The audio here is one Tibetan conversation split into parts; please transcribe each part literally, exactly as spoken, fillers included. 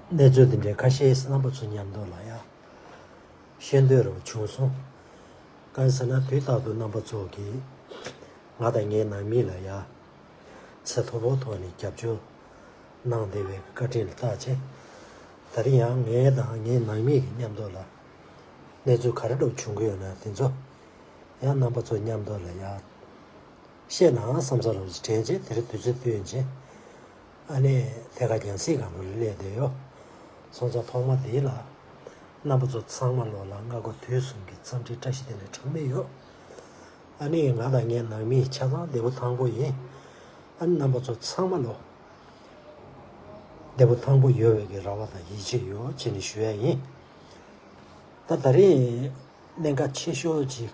གནས་ཚུལ་འདི་འདྲའི་ཁ་ཤས་རྣམ་པ་ཚོ་མཉམ་དུ་ལ་ཡང་ཤེས་འདོད་རུ་བྱུང་སོང་། གང་ཟེར་ན་དུས་རྟག་ཏུ་རྣམ་པ་ཚོ་གིས་ང་དང་ངའི་ནང་མི་ལ་ཡང་ཚད་མཐོ་པོའི་ཐོག་ནས་རྒྱབ་སྐྱོར་གནང་བསྡད་པའི་བཀའ་དྲིན་ལ་བརྟག་བྱས། ད་རེས་ཡང་ངའི་དང་ངའི་ནང་མི་གི་མཉམ་དུ་ལ་གནས་ཚུལ་ག་རེ་འདྲ་བྱུང་གི་ཡོད་ན་དེ་ཚོ་ཡང་རྣམ་པ་ཚོ་མཉམ་དུ་ལ་ཡང་བཤད་ནའང་བསམ་ས་རུ་དྲན་རྗེས་དེར་དུས་ཚོད་བཏོན་རྗེས་ཨ་ནི་ཐད་ཀར་རྒྱང་སྲིང་སྒང་ལ་སླེབས་བསྡད་ཡོད། སོང་ཙང་ཐོག་མ་དེ་ལ་རྣམ་པ་ཚོ་ཚང་མ་ལོ་ལ་སྔ་དགོང་དུས་གསུམ་གྱི་འཚམས་འདྲི་བཀྲ་ཤིས་བདེ་ལེགས་གྲངས་མེད་ཡོད། ཨ་ནི་ང་དང་ངའི་ནང་མི་ཆ་ཚང་བདེ་པོ་ཐང་པོ་ཡིན། ཨ་ནི་རྣམ་པ་ཚོ་ཚང་མ་ལོ་བདེ་པོ་ཐང་པོ་ཡོད་པའི་གི་རེ་བ་དང་ཡིད་ཆེས་ཡོད་ཅེས་ནས་ཞུ་ཡ་ཡིན། ད་ད་རེས་གནད་འགག་ཆེ་ཤོས་ཅིག་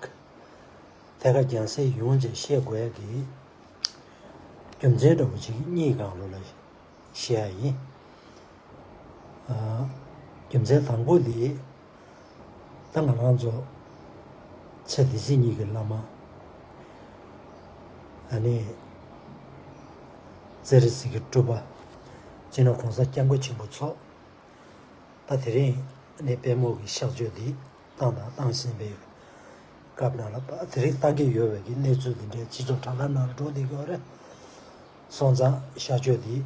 ཐད་ཀར་རྒྱང་སྲིང་ཡོང་ཅེས་བཤད་དགོས་ཡ་གི་རྒྱུ་མཚན་འདྲ་བོ་ཅིག་གཉིས་སྒང་ལོ་ལ་བཤད་ཡ་ཡིན། ཨ། རྒྱུ་མཚན་དང་པོ་དེ་ད་ང་རང་ཚོ་ཚེ་འདི་ཕྱི་གཉིས་ཀྱི་བླ་མ་ཨ་ནི་སྤྱན་རས་གཟིགས་ཀྱི་སྤྲུལ་པ་སྤྱི་ནོར་༸གོང་ས་༸སྐྱབས་མགོན་ཆེན་པོ་མཆོག་ད་དེ་རིང་ནི་དཔལ་མོ་གི་གཤགས་བཅོས་འདི་བཏང་དང་བཏང་བཞིན་པའི་སྐབས་ནང་ལ་དེ་རིང་བཏང་གི་ཡོད་པའི་གི་གནས་ཚུལ་འདི་འདྲའི་སྤྱི་ཚོགས་དྲ་ལམ་ནང་ལ་འགྲོ་བསྡད་ཀྱི་ཡོད་རེད། སོང་ཙང་གཤགས་བཅོས་འདི་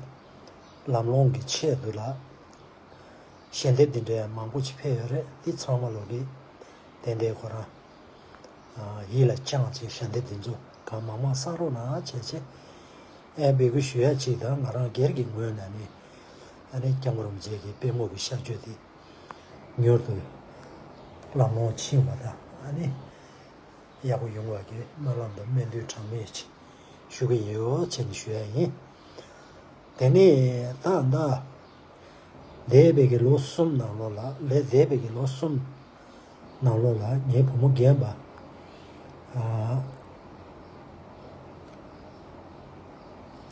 ལམ་ལྷོང་གི་ཆེད་དུ་ལ་ཞལ་འདེབས་འདི་འདྲའི་མང་པོ་ཅིག་ཕེབས་ཡོད་རེད། འདི་ཚང་མ་ལོ་གི་ཏན་ཏན་ཁོ་རང་ཡིད་ལ་བཅངས་བྱས་ཞལ་འདེབས་འདི་ཚོ་གང་མང་མང་བསགས་རོགས་གནང་བྱས་བྱས། ཨེ་འབོད་སྐུལ་ཞུ་ཡ་གཅིག་དང་ང་རང་སྒེར་གྱི་ངོས་ནས་ནི་ཨ་ནི་སྐྱབས་མགོན་རིན་པོ་ཆེ་གི་དཔལ་མོ་གི་གཤགས་བཅོས་དེ་མྱུར་དུ་ལམ་ལྷོང་ཕྱིན་པ་དང་ཨ་ནི་ཡག་པོ་ཡོང་བ་གི་སྨོན་ལམ་དང་སྨོན་འདུན་གྲངས་མེད་ཅིག་ཞུ་གི་ཡོད་ཅེས་ནི་ཞུ་ཡ་ཡིན། དེ་ནས་ད་ལྟ་འདས་པའི་གི་ལོ་གསུམ་ནང་ལོགས་ལ་ལས་འདས་པའི་གི་ལོ་གསུམ་ནང་ལོགས་ལ་ངའི་བུ་མོ་རྒན་པ་ཨ།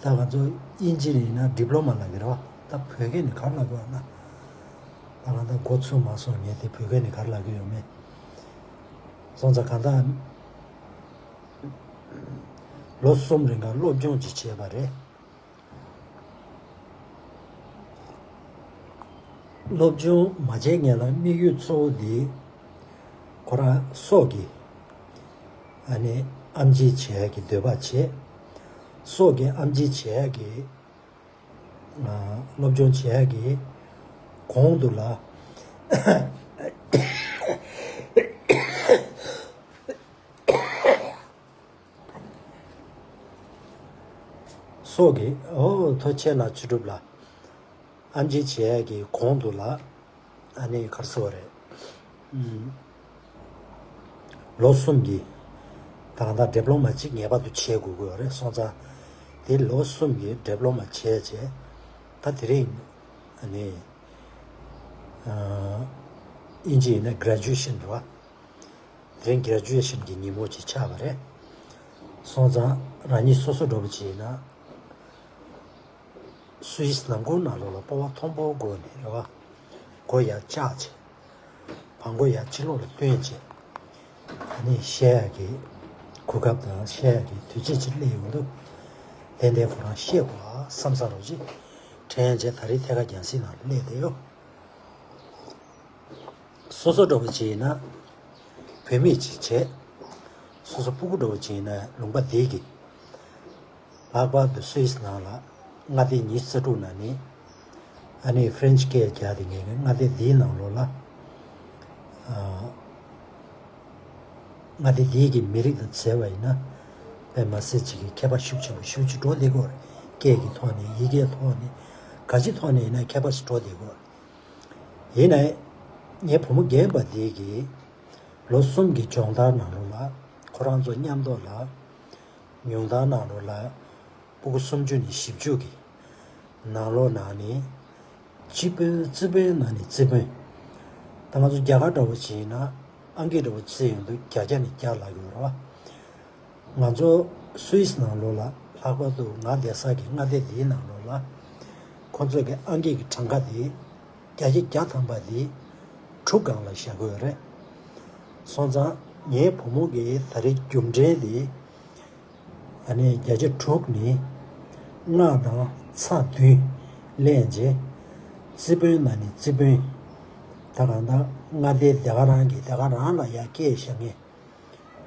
ད་ང་ཚོ་དབྱིན་ཇི་ནས་ཡིན་ན་ཌི་པི་ལོ་མ་ལབ་ཀྱི་རེད་བ། ད་བོད་སྐད་ནས་ག་རེ་ལབ་དགོས་ན། ད་ང་ད་འགོ་ཚུགས་མ་སོང་། ངས་དེ་བོད་སྐད་ནས་ག་རེ་ལབ་ཀྱི་ཡོད་མེད། སོང་ཙང་གང་ལྟར་ལོ་གསུམ་རིང་ག་སློབ་སྦྱོང་ཅིག་བྱས་པ་རེད། སློབ་སྦྱོང་མ་བྱས་སྔོན་ལ་དམིགས་ཡུལ་གཙོ་བོ་འདི་ཁོ་རང་སྲོག་གི་ཨ་ནི་ཨེམ་ཆི་བྱེད་ཡ་གི་འདོད་པ་བྱས། སྲོག་གི་ཨེམ་ཆི་བྱེད་ཡ་གི་ཨ་སློབ་སྦྱོང་བྱེད་ཡ་གི་གོང་དུ་ལ་སྲོག་གི་ཨོ་ཐུགས་རྗེ་ཆེ་ལགས། ཆོས་གྲུབ་ལགས། ཨེམ་ཆི་བྱེད་ཡ་གི་གོང་དུ་ལ་ཨ་ནི་ག་རེ་ཟེར་བ་རེད། ཨུམ། ལོ་གསུམ་གྱི་ད་ལྟ་ཌི་པི་ལོ་མ་གཅིག་ངེས་པར་དུ་བྱེད་དགོས་ཀྱི་ཡོད་རེད། སོང་ཙང་དེ་ལོ་གསུམ་གྱི་ཌི་པི་ལོ་མ་བྱས་རྗེས་ད་དེ་རིང་ཨ་ནི་ཨ་དབྱིན་ཇི་ཡིན་ན་གྷི་རེ་ཇུ་ཨེ་ཤན་རེད་བ། དེ་རིང་གྷི་རེ་ཇུ་ཨེ་ཤན་གྱི་ཉིན་མོ་ཅིག་ཆགས་པ་རེད། སོང་ཙང་རང་ཉིད་སོ་སོ་འདྲ་པོ་ཅིག་ཡིན་ན། སུད་སི་ནང་ཁུལ་ནང་ལོགས་ལ་སྤོབས་པ་མཐོན་པོའི་སྒོ་ནས་རེད་བ། མགོ་ཡར་བཀྱགས་བྱས། བྲང་ཁོག་ཡར་ཕྱི་ལོགས་ལ་བཏོན་བྱས། ཨ་ནི་བཤད་ཡག་གི་གོ་སྐབས་དང་བཤད་ཡག་གི་དུས་ཚོད་ཅིག་སླེབས་ཡོང་དུས། ཏན་ཏན་ཁོ་རང་བཤད་དགོས་ཨ་བསམ་ས་རོགས་ཅིག་དྲན་བྱས་ད་རེས་ཐད་ཀར་རྒྱང་སྲིང་ནང་སླེབས་བསྡད་ཡོད། སོ་སོ་འདྲ་པོ་ཅིག་ཡིན་ན། བུད་མེད་ཅིག་བྱས། སོ་སོ་སྤུ་གུ་འདྲ་པོ་ཅིག་ཡིན་ན་ལུང་པ་འདི་གི། ལྷག་པར་དུ་སུད་སི་ནང་ལ་མངའ་སྡེ་ཉི་ཤུ་རྩ་དྲུག་ནང་ནས། ཨ་ནི་ཧྥ་རན་ཆི་སྐད་རྒྱག་བསྡད་མཁན་གྱི་མངའ་སྡེ་འདིའི་ནང་ལོགས་ལ། ཨ། མངའ་སྡེ་འདིའི་གི་མི་རིགས་དང་བཙལ་བ་ཡིན་ན། དཔེ་མ་སྲིད་ཅིག་གི་ཁྱད་པར་ཤུགས་ཆེན་པོ་ཤུགས་ཆེ་འགྲོ་བསྡད་ཀྱི་ཡོད་རེད། སྐད་ཀྱི་ཐོག་ནས་ཡི་གེའི་ཐོག་ནས་ག་ཅི་ཐོག་ནས་ཡིན་ན་ཁྱད་པར་ཞིག་འགྲོ་བསྡད་ཀྱི་ཡོད་རེད། ཡིན་ནའི། ངའི་བུ་མོ་རྒན་པ་འདི་གིས་ལོ་གསུམ་གྱི་སྦྱོང་བརྡར་ནང་ལོགས་ལ་ཁོ་རང་ཚོ་མཉམ་དུ་ལ་ཉུང་མཐར་ནང་ལོགས་ལ་སྤུ་གུ་སུམ་ཅུ་ནས་བཞི་བཅུ་གི་ནང་ལོགས་ནང་ནས་སྤྱི་དཔོན་རྩིས་དཔོན་ནང་ནས་རྩིས་དཔོན། ད་ང་ཚོ་རྒྱ་གར་འདྲ་བོ་བྱས་ན་ཨང་ཀི་འདྲ་བོ་རྩིས་ཡོང་དུས་བརྒྱ་ཆ་ནས་བརྒྱ་ལབ་ཀྱི་ཡོད་རེད་བ། ང་ཚོ་སུད་སི་ནང་ལོགས་ལ་ལྷག་པར་དུ་ང་བསྡད་ས་གི་མངའ་སྡེ་འདིའི་ནང་ལོགས་ལ་ཁོ་ཚོ་གི་ཨང་ཀི་གི་གྲངས་ཀ་དེ་བརྒྱ་ཆ་བརྒྱ་ཐམ་པ་དེ་དྲུག་སྒང་ལ་བཞག་གི་ཡོད་རེད། སོང་ཙང་ངའི་བུ་མོ་གི་ད་རེས་རྒྱུགས་འབྲས་དེ་ཨ་ནི་བརྒྱ་ཆ་དྲུག་ནི་ལྔ་དང་ཚེག་བདུན་ལེན་རྗེས་ རྩིས་དཔོན་ན་ནི་རྩིས་དཔོན། ད་གང་ལྟར་མངའ་སྡེའི་སྡེ་ཁག་རང་གི་སྡེ་ཁག་རང་ལ་ཡར་སྐད་བཞག་མཁན།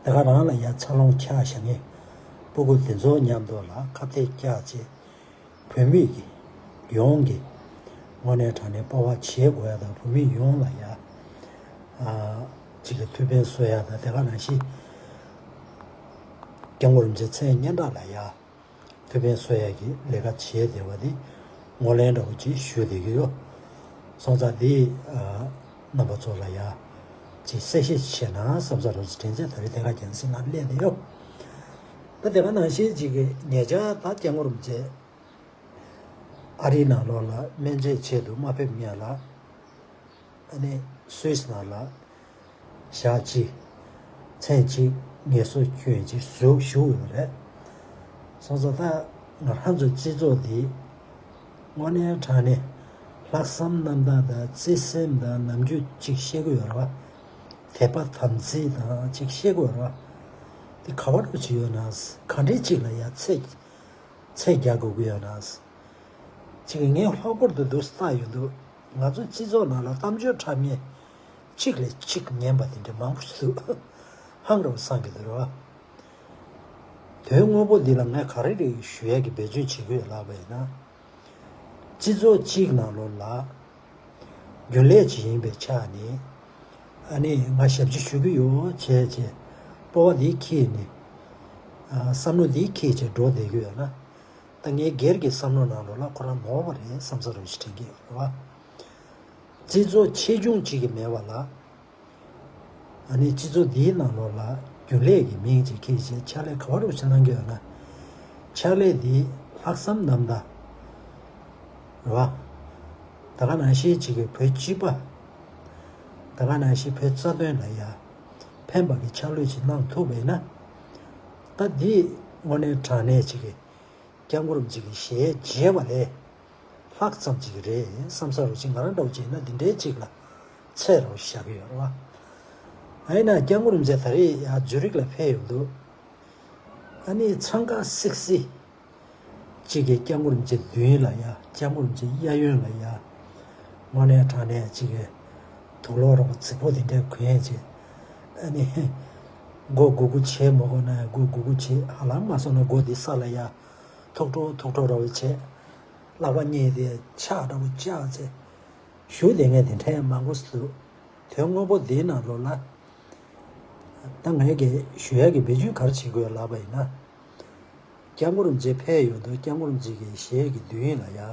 སྡེ་ཁག་རང་ལ་ཡར་འཚར་ལོངས་ཆགས་བཞག་མཁན། སྤུ་གུ་དེ་ཚོ་མཉམ་དུ་ལ་ཁ་གཏད་བཅག་བྱས། བོད་མི་གི་ཡོངས་ཀྱི་དངོས་གནས་དྲང་གནས་སྤོབས་པ་བྱེད་དགོས་ཡ་དང་། བོད་མི་ཡོངས་ལ་ཡ་ཨ་གཅིག་གི་ཐུགས་ཕན་གསོས་ཡ་དང་། དེ་ག་ནང་བཞིན་སྐྱབས་མགོན་རིན་པོ་ཆེ་མཚན་སྙན་གྲགས་ལ་ཡ་ཐུགས་ཕན་གསོས་ཡ་གི་ལས་ཀ་བྱས་བསྡད་པ་དེ་ངོས་ལེན་འདྲ་བོ་ཅིག་ཞུ་བསྡད་ཀྱི་ཡོད། སོང་ཙང་དེ་ཨ་རྣམ་པ་ཚོ་ལ་ཡ་ཅིག་གསལ་བཤད་བྱས་ན་བསམ་ས་རོགས་ཅིག་དྲན་ཚེ། ད་རེས་དེ་ག་རྒྱང་སྲིང་ལ་སླེབས་བསྡད་ཡོད། ད་དེ་ག་ནང་བཞིན་ཅིག་གི་ཉེ་ཆར་ད་སྐྱབས་མགོན་རིན་པོ་ཆེ་ཨ་རིའི་ནང་ལོགས་ལ་སྨན་བཅོས་ཆེད་དུ་མ་ཕེབས་སྔོན་ལ། ཨ་ནི་སུད་སི་ནང་ལ་ཞག་གཅིག་མཚན་གཅིག་ངལ་གསོ་སྐྱོན་ཅིག་བཞུགས་བཞུགས་ཡོད་རེད། སོང་ཙང་ད་ང་རང་ཚོ་སྤྱི་ཚོགས་འདི་དངོས་གནས་དྲང་གནས་ལྷག་བསམ་རྣམ་དག་དང་བརྩེ་སེམས་དང་ནམ་རྒྱུན་ཅིག་བཤད་ཀྱི་ཡོད་རེད་བ། དད་པ་དམ་ཚིག་དང་ཅིག་བཤད་ཀྱི་ཡོད་རེད་བ། འདི་ག་བ་འགྲོ་བྱེད་ཡོད་ན། ག་འདྲས་ཅིག་ལ་ཡ་ཚད་ཚད་རྒྱག་དགོས་ཀྱི་ཡོད་ན། ཅིག་ངས་ལྷག་པར་དུ་འདུག་བལྟ་ཡོང་དུས། ང་ཚོ་སྤྱི་ཚོགས་ནང་ལ་གཏམ་བརྗོད་འཁྲབ་མཁན་གཅིག་ལས་གཅིག་ངན་པ་དེ་འདྲ་མང་པོ་ཞིག་འདུག་ཧང་རོ་སང་གི་འདུག་རོ། དོན་དངོས་པོ་འདི་ལ་ངས་ག་རེ་རེ་ཞུ་ཡས་ཀྱི་འབད་བརྩོན་བྱེད་ཀྱི་ཡོད་ལབ་པ་ཡིན་ན། སྤྱི་ཚོགས་གཅིག་ནང་ལོགས་ལ་རྒྱུན་ལས་ཅིག་ཡིན་པའི་ཆ་ནས། ཨ་ནི་ང་ཞབས་ཕྱི་ཞུ་གི་ཡོད་བྱས་བྱས་སྤོབས་པ་འདི་འཁྱེར་ནས། ཨ་བསམ་བློ་འདི་འཁྱེར་བྱས་འགྲོ་བསྡད་ཀྱི་ཡོད་ན། ད་ངའི་སྒེར་གྱི་བསམ་བློ་ནང་ལོགས་ལ་ཁོ་རང་ནོར་བ་རེད་བསམ་ས་རུ་ཞིག་དྲན་གྱི་ཡོད་རེད་བ། སྤྱི་ཚོགས་ཆེ་ཆུང་གཅིག་གི་མེད་པ་ལ། ཨ་ནི་སྤྱི་ཚོགས་འདིའི་ནང་ལོགས་ལ་རྒྱུན་ལས་ཀྱི་མིང་ཅིག་འཁྱེར་བྱས་ཕྱག་ལས་ག་བ་རུ་ཞིག་གནང་གི་ཡོད་ན། ཕྱག་ལས་འདི་ལྷག་བསམ་རྣམ་དག་རེད་བ། ད་ག་ནང་བཞིན་ཅིག་གི་བོད་སྤྱི་པ། ད་ག་ནང་བཞིན་བོད་རྩ་དོན་ལ་ཡ་ཕན་པ་གི་ཕྱག་ལས་ཅིག་གནང་ཐུབ་པ་ཡིན་ན། ད་འདི་དངོས་གནས་དྲང་གནས་ཅིག་གི་སྐྱབས་མགོན་རིན་པོ་ཆེ་གི་ཞལ་མཇལ་བ་ལས་ལྷག་ཙམ་ཅིག་རེད་བསམ་ས་རུ་ཅིག་ང་རང་འདྲ་བོ་ཅིག་ཡིན་ན་འདི་འདྲའི་ཅིག་ལ་ཚད་རུ་བཞག་གི་ཡོད་རེད་བ། ཨ་ཡིན་ན་སྐྱབས་མགོན་རིན་པོ་ཆེ་ད་རེས་ཡ་ཛུ་རིག་ལ་ཕེབས་ཡོང་དུས། ཨ་ནི་འཚང་ཁ་སིག་སིག་ཅིག་གིས་སྐྱབས་མགོན་རིན་པོ་ཆེ་མདུན་ལ་ཡ། སྐྱབས་མགོན་རིན་པོ་ཆེ་གཡས་གཡོན་ལ་ཡ། དངོས་གནས་དྲང་གནས་ཅིག་གིས་དུག་ལོག་རོགས་རྫིག་པོ་དེ་འདྲས་གོན་བྱས། ཨ་ནི་མགོ་སྒུར་སྒུར་བྱེད་མ་དགོས་ན་མགོ་སྒུར་སྒུར་བྱེད། ཧ་ལམ་མ་སོང་ན་མགོ་འདི་ས་ལ་ཡ་ཐུག་འགྲོ་ཐུག་འགྲོ་རོགས་བྱས། ལག་པ་གཉིས་དེ་ཕྱག་འདྲ་བོ་བཅག་བྱས། བཞུགས་བསྡད་མཁན་དེ་འདྲས་མང་པོ་ཞིག་འདུག་དོན་དངོས་པོ་འདིའི་ནང་ལོགས་ལ། ད་ངས་ཀྱི་ཞུ་ཡག་གི་འབད་བརྩོན་ག་རེ་བྱེད་དགོས་ལབ་པ་ཡིན་ན། སྐྱབས་མགོན་རིན་པོ་ཆེ་ཕེབས་ཡོང་དུས་སྐྱབས་མགོན་རིན་པོ་ཆེ་གི་ཞལ་གྱི་མདུན་ལ་ཡ།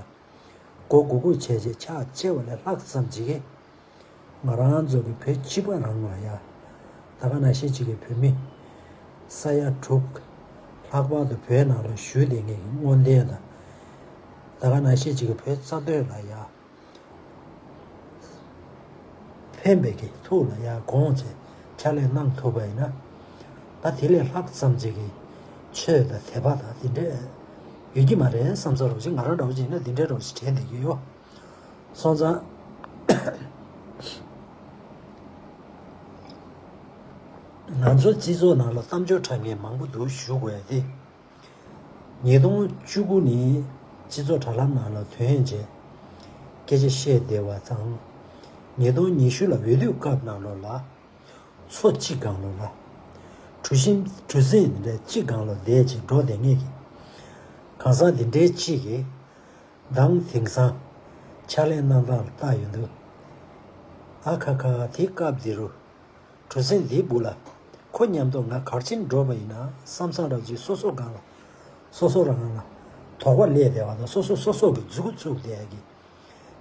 མགོ་སྒུར་སྒུར་བྱས་བྱས་ཕྱག་བཅག་པ་ལས་ལྷག་ཙམ་ཅིག་གིས། ང་རང་ཚོ་གི་བོད་སྤྱི་པ་རང་ལ་ཡ། ད་ག་ནང་བཞིན་ཅིག་གི་བོད་མི་ས་ཡ་དྲུག་ལྷག་པར་དུ་བོད་ནང་ལ་བཞུགས་བསྡད་མཁན་གྱི་དངོས་བདེན་དང་། ད་ག་ནང་བཞིན་ཅིག་གི་བོད་རྩ་དོན་ལ་ཡ། ཕན་པའི་གི་ཐུགས་ལ་ཡ་དགོངས་བྱས་ཕྱག་ལས་གནང་ཐུབ་པ་ཡིན་ན། ད་དེ་ལས་ལྷག་ཙམ་ཅིག་གི་ཆོས་དང་དད་པ་དང་དེ་འདྲས་ཡོད་ཀྱི་མ་རེད་བསམ་ས་རོགས་ཅིག་ང་རང་འདྲ་བོ་ཅིག་ཡིན་ན་དེ་འདྲས་རོགས་ཅིག་དྲན་བསྡད་ཀྱི་ཡོད། སོང་ཙང་། ང་ཚོ་སྤྱི་ཚོགས་ནང་ལ་གཏམ་བརྗོད་འཁྲབ་མཁན་མང་པོ་འདུག་ཞུ་དགོས་ཡ་དེ། ཉིས་སྟོང་བཅུ་དགུ་ནས་སྤྱི་ཚོགས་དྲ་ལམ་ནང་ལ་ཐོན་བྱས་སྐད་ཆ་བཤད་བསྡད་པ་དང་། ཉིས་སྟོང་ཉི་ཤུ་ལ་འོས་བསྡུ་སྐབས་ནང་ལོགས་ལ་མཚོ་གཅིག་སྒང་ལོགས་ལ་གྲུ་གཟིངས་གྲུ་གཟིངས་འདི་འདྲ་གཅིག་སྒང་ལ་བསྡད་བྱས་འགྲོ་བསྡད་མཁན་གྱི་གང་ཟག་འདི་འདྲའི་གཅིག་གིས། མདང་དེང་སང་ཕྱག་ལས་གནང་སྟངས་ལ་བལྟ་ཡོང་དུས། ཨ་ཁ་ཁ། དེ་སྐབས་འདི་རུ་གྲུ་གཟིངས་འདིའི་སྦུག་ལ་ཁོ་མཉམ་དུ་ང་ག་རེ་བྱས་འགྲོ་བ་ཡིན་ན་བསམ་བསམ་འདྲ་བོ་ཅིག་སོ་སོ་སྒང་ལ་སོ་སོ་རང་ལ་དོགས་པ་སླེབས་བསྡད་པ་དང་། སོ་སོ་སོ་སོ་གི་མཛུ་གུ་བཙུགས་བསྡད་ཡ་གི་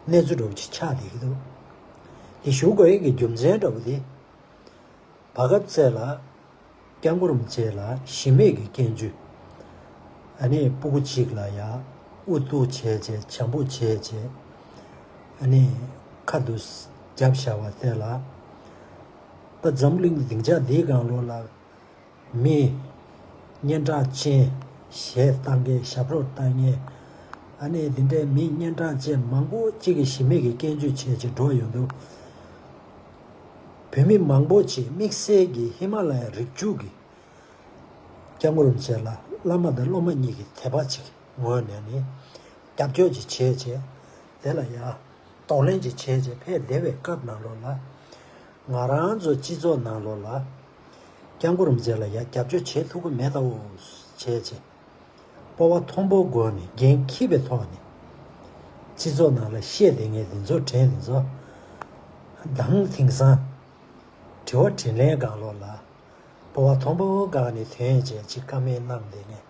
གནས་ཚུལ་འདྲ་བོ་ཅིག་ཆགས་བསྡད་ཀྱི་འདུག་དེ་ཞུ་དགོས་ཡ་གི་རྒྱུ་མཚན་འདྲ་བོ་དེ། བར་སྐབས་ཚེ་ལ་སྐྱབས་མགོན་རིན་པོ་ཆེ་ལ་གཞི་མེད་ཀྱི་སྐྱོན་བརྗོད། ཨ་ནི་སྤུ་གུ་གཅིག་ལ་ཡ་ཨུ་ཏུ་བྱས་བྱས་བྱམས་པོ་བྱས་བྱས། ཨ་ནི་ཁ་ཏུ་བརྒྱབ་བཞག་པ་དེ་ལ། ད་འཛམ་གླིང་སྡིངས་ཆ་འདིའི་སྒང་ལོགས་ལ་མི་སྙན་གྲགས་ཅན། གཞས་བཏང་མཁན། ཞབས་བྲོ་བཏང་མཁན། ཨ་ནི་འདི་འདྲའི་མི་སྙན་གྲགས་ཅན་མང་པོ་གཅིག་གིས་གཞི་མེད་ཀྱི་སྐྱོན་བརྗོད་བྱས་བྱས་འགྲོ་ཡོང་དུས། བོད་མི་མང་པོ་ཅིག་དམིགས་བསལ་གྱི་ཧི་མ་ལ་ཡའི་རི་རྒྱུད་ཀྱི་སྐྱབས་མགོན་རིན་པོ་ཆེ་ལ་བླ་མ་དང་སློབ་མ་གཉིས་ཀྱི་དད་པ་ཅིག་ངོས་ནས་ནི་རྒྱབ་སྐྱོར་ཅིག་བྱས་བྱས། དེ་ལ་ཡ་ གདོང་ལེན་ཅིག་བྱས་བྱས་ཕེབས་བསྡད་པའི་སྐབས་ནང་ལོགས་ལ། ང་རང་ཚོ་སྤྱི་ཚོགས་ནང་ལོགས་ལ། སྐྱབས་མགོན་རིན་པོ་ཆེ་ལ་ཡ་རྒྱབ་སྐྱོར་བྱེད་ཐུབ་ཀྱི་མེད་དའོ་བྱས་བྱས། སྤོབས་པ་མཐོན་པོའི་སྒོ་ནས་འགན་འཁྱེར་བའི་ཐོག་ནས། སྤྱི་ཚོགས་ནང་ལ་བཤད་བསྡད་མཁན་དེ་ཚོ་དྲན་དེ་ཚོ། དང་དེང་སང་། དྲི་བ་དྲིས་ལན་སྒང་ལོགས་ལ། སྤོབས་པ་མཐོན་པོའི་སྒང་ནས་ཐོན་བྱས་ཅིག་བཀའ་མོལ་གནང་བསྡད་མཁན།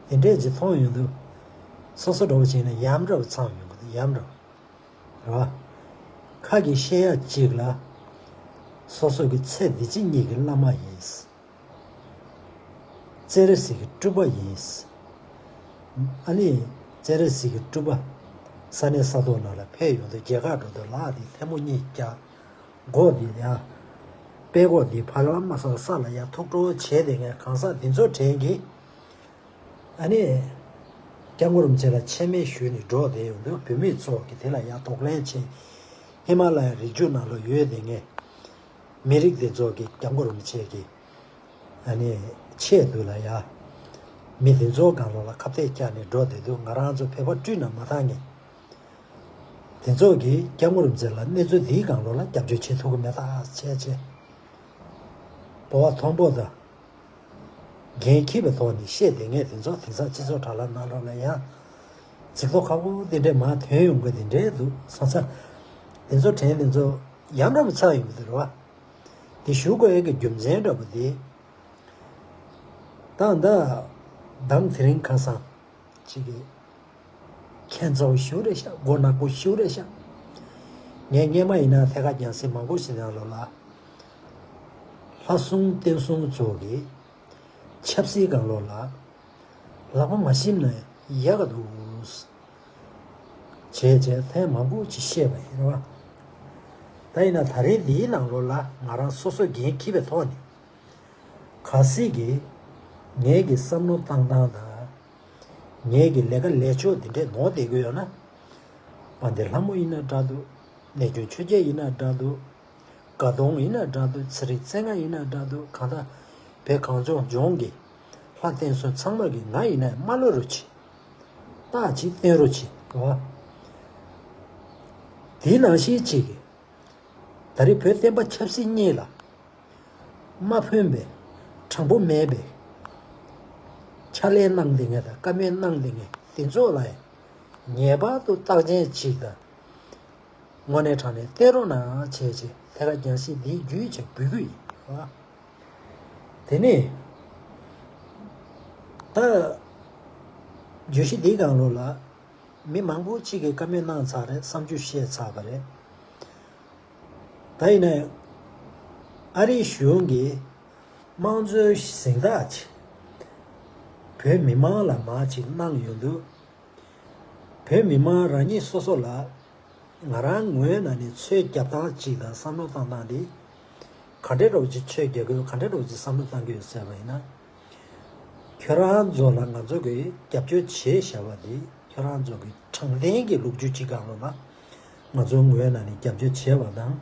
དེ་འདྲས་ཅིག་མཐོང་ཡོང་དུས། སོ་སོ་འདྲ་བོ་བྱས་ན་ཡམས་འདྲ་བོ་ཚང་ཡོང་གི་འདུག་ཡམས་འདྲ་བོ། རེད་བ། ཁ་གིས་བཤད་ཡ་གཅིག་ལ། སོ་སོ་གི་ཚེ་འདི་ཕྱི་གཉིས་ཀྱི་བླ་མ་ཡིན། སྤྱན་རས་གཟིགས་ཀྱི་སྤྲུལ་པ་ཡིན། ཨ་ནི། སྤྱན་རས་གཟིགས་ཀྱི་སྤྲུལ་པ། ས་གནས་ས་ཐོག་ནང་ལ་ཕེབས་ཡོང་དུས་རྒྱལ་ཁ་འགྲོ་དུས་ལག་འདི་ཐལ་མོ་གཉིས་བཀྱག་སྒོ་འདི་ཡ། དཔྲལ་ཀོ་འདི་ཕར་ལ་མ་སོང་ས་ལ་ཡ་ཐུག་འགྲོ་བྱས་བསྡད་མཁན་གང་ཟག་འདི་ཚོ་དྲན་གི། ཨ་ནི། སྐྱབས་མགོན་རིན་པོ་ཆེ་ལ་མཆན་མེད་ཞུས་ནས་འགྲོ་བསྡད་ཡོང་དུས་བོད་མི་ཚོ་གི་དེ་ལ་ཡ་གདོང་ལེན་བྱས། ཧི་མ་ལ་ཡའི་རི་རྒྱུད་ནང་ལ་ཡོད་བསྡད་མཁན། མི་རིགས་དེ་ཚོ་གི་སྐྱབས་མགོན་རིན་པོ་ཆེ་གི། ཨ་ནི། ཆེད་དུ་ལ་ཡ། མི་དེ་ཚོ་སྒང་ལོགས་ལ་ཁ་གཏད་བཀྱགས་ནས་འགྲོ་བསྡད་དུས་ང་རང་ཚོ་བོད་པ་སྤྲུལ་ན་མ་བཏང་ངེས། དེ་ཚོ་གིས་སྐྱབས་མགོན་རིན་པོ་ཆེ་ལ་གནས་ཚུལ་འདིའི་སྒང་ལོགས་ལ་རྒྱབ་སྐྱོར་བྱེད་ཐུབ་ཀྱི་མེད་ཐག་བྱས་བྱས། སྤོབས་པ་མཐོན་པོ་དང་། འགན་འཁྱེར་བའི་ཐོག་ནས་བཤད་བསྡད་མཁན་དེ་ཚོ་དེང་སང་སྤྱི་ཚོགས་དྲ་ལམ་ནང་ལོགས་ལ་ཡང་། ཚིག་ཐོ་ཁག་པོ་དེ་འདྲས་མར་ཐོན་ཡོང་གི་དེ་འདྲས་འདུག་སོང་ཙང་། དེ་ཚོ་དྲན་དེ་ཚོ་ཡམས་འདྲ་པོ་ཆགས་ཡོང་གི་འདུག་རེད་བ། དེ་ཞུ་དགོས་ཡས་ཀྱི་རྒྱུ་མཚན་འདྲ་པོ་དེ། ད་ལྟ། མདང་དེ་རིང་ཁ་སང་། ཅིག་གིས། ཁྱད་མཚར་པོ་ཞེ་པོ་རེད་ཤག་མགོ་ནག་པོ་ཞེ་པོ་རེད་ཤག་ངས་སྔོན་མ་ཡིན་ན་ཐད་ཀར་རྒྱང་སྲིང་མང་པོ་ཞིག་ནང་ལོགས་ལ། ལྷ་སྲུང་བསྟན་སྲུང་ཚོ་གི། ཆབ་སྲིད་སྒང་ལོགས་ལ། ལག་པ་མ་ཞིམ་ན་ཡག་ག་འདུག་བྱས་བྱས་ཐེངས་མང་པོ་ཅིག་བཤད་པ་ཡིན་རེད་བ། ད་ཡིན་ན་ད་རེས་འདིའི་ནང་ལོགས་ལ་ང་རང་སོ་སོ་འགན་འཁྱེར་བའི་ཐོག་ནས། གལ་སྲིད་ཀྱི། ངེད་ཀྱི་བསམ་བློ་བཏང་སྟངས་དང་། ངེད་ཀྱི་ལས་ཀ་ལས་ཕྱོགས་འདི་འདྲས་ནོར་བསྡད་ཀྱི་ཡོད་ན། དཔལ་ལྡན་ལྷ་མོ་ཡིན་ན་འདྲ་འདུག་གནས་ཆུང་ཆོས་རྒྱལ་ཡིན་ན་འདྲ་འདུག་དགའ་གདོང་ཡིན་ན་འདྲ་འདུག་ཚེ་རིང་བཙན་ལྔ་ཡིན་ན་འདྲ་འདུག་གང་ལྟར། བོད་གངས་ལྗོངས་ལྗོངས་ཀྱི། ལྷ་བསྟེན་སྲུང་ཚང་མ་གིས་ང་ཡིན་ན་མ་གློད་རོགས་གྱིས། རྟག་ཅིག་བསྟེན་རོགས་གྱིས། རེད་བ། དེའི་ནང་བཞིན་གཅིག་གིས། ད་རེས་བོད་བསྟན་པ་ཆབ་སྲིད་གཉིས་ལ། མ་ཕན་པའི། དྲང་པོ་མེད་པའི། ཕྱག་ལས་གནང་བསྡད་མཁན་དང་བཀའ་མོལ་གནང་བསྡད་མཁན་དེ་ཚོ་ལ་ཡང་། ངེས་པར་དུ་རྟགས་ཅན་གཅིག་དང་། དངོས་གནས་དྲང་གནས་བསྟེན་རོགས་གནང་བྱས་བྱས་ཐད་ཀར་རྒྱང་སྲིང་འདིའི་བརྒྱུད་བྱས་འབུལ་རྒྱུ་ཡིན། དེ་ནས། ད། བརྗོད་གཞི་འདིའི་སྒང་ལོགས་ལ། མི་མང་པོ་གཅིག་གིས་བཀའ་མོལ་གནང་ཚར་རེད། བསམ་ཚུལ་བཤད་ཚར་བ་རེད། ད་ཡིན་ན་ཡང་། ཨ་རིའི་གཞུང་གིས་དམངས་གཙོའི་གཟེངས་རྟགས་ཅིག་བོད་མི་མང་ལ་མར་ཅིག་གནང་ཡོང་དུས། བོད་མི་མང་རང་ཉིད་སོ་སོ་ལ། ང་རང་ངོས་ནས་ནི་ཚོད་རྒྱབ་སྟངས་ཅིག་དང་བསམ་བློ་བཏང་སྟངས་འདི། ག་འདྲས་རོགས་ཀྱི་ཚོད་རྒྱག་དགོས། ག་འདྲས་རོགས་ཀྱི་བསམ་བློ་བཏང་གི་ཡོད་ཟེར་བ་ཡིན་ན། ཁྱོད་རང་ཚོ་ལ་ང་ཚོ་གིས་རྒྱབ་སྐྱོར་བྱས་བཞག་པ་འདི་ཁྱོད་རང་ཚོ་གི་དྲང་བདེན་གྱི་ལོ་རྒྱུས་ཅིག་སྒང་ལོགས་ལ་ང་ཚོའི་ངོས་ནས་ནི་རྒྱབ་སྐྱོར་བྱས་པ་དང་།